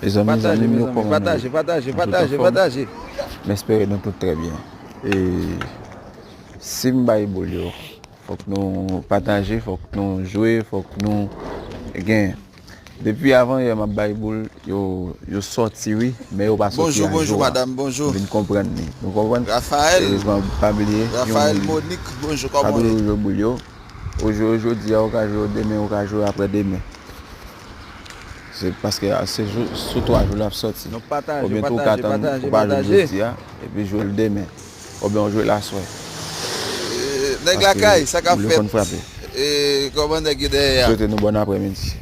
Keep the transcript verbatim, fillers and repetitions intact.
Mezanmi, Pataje, zanmi m yo, mezanmi, kòman nou pataje, ye? pataje, Nou tout pataje, anfòm? Pataje. M espere nou tout trè byen. E si m bay boul yo, fòk nou pataje, fòk nou jwe, fòk nou gen. Depi avan yè m ap bay boul, yo, yo sòti wi, men yo pa sòti Bonjou, a bonjou, jou a. Madanm, bonjou. M vin konprann li. Nou konprann? Rafael, Erezman, pa bliye, Rafael Monik, bonjou, pa kòman w bliye ye? Jwe boul yo. Ou jwe jodi a, ou ka jwe demen, ou ka jwe apre demen. Se paske a, se jou, sou twa jou l ap sòti. Nou pataje, Oubyen tou ou ka pataje, tann, pataje, ou pa jwe pataje. Jodi a, epi jwe l demen. Oubyen ou jwe l aswè. Eh, nèg lakay, sa k ap fèt? Boul yo konn frape. Eh, kòman nèg yo dèyè a? Swete nou bòn aprèmidi.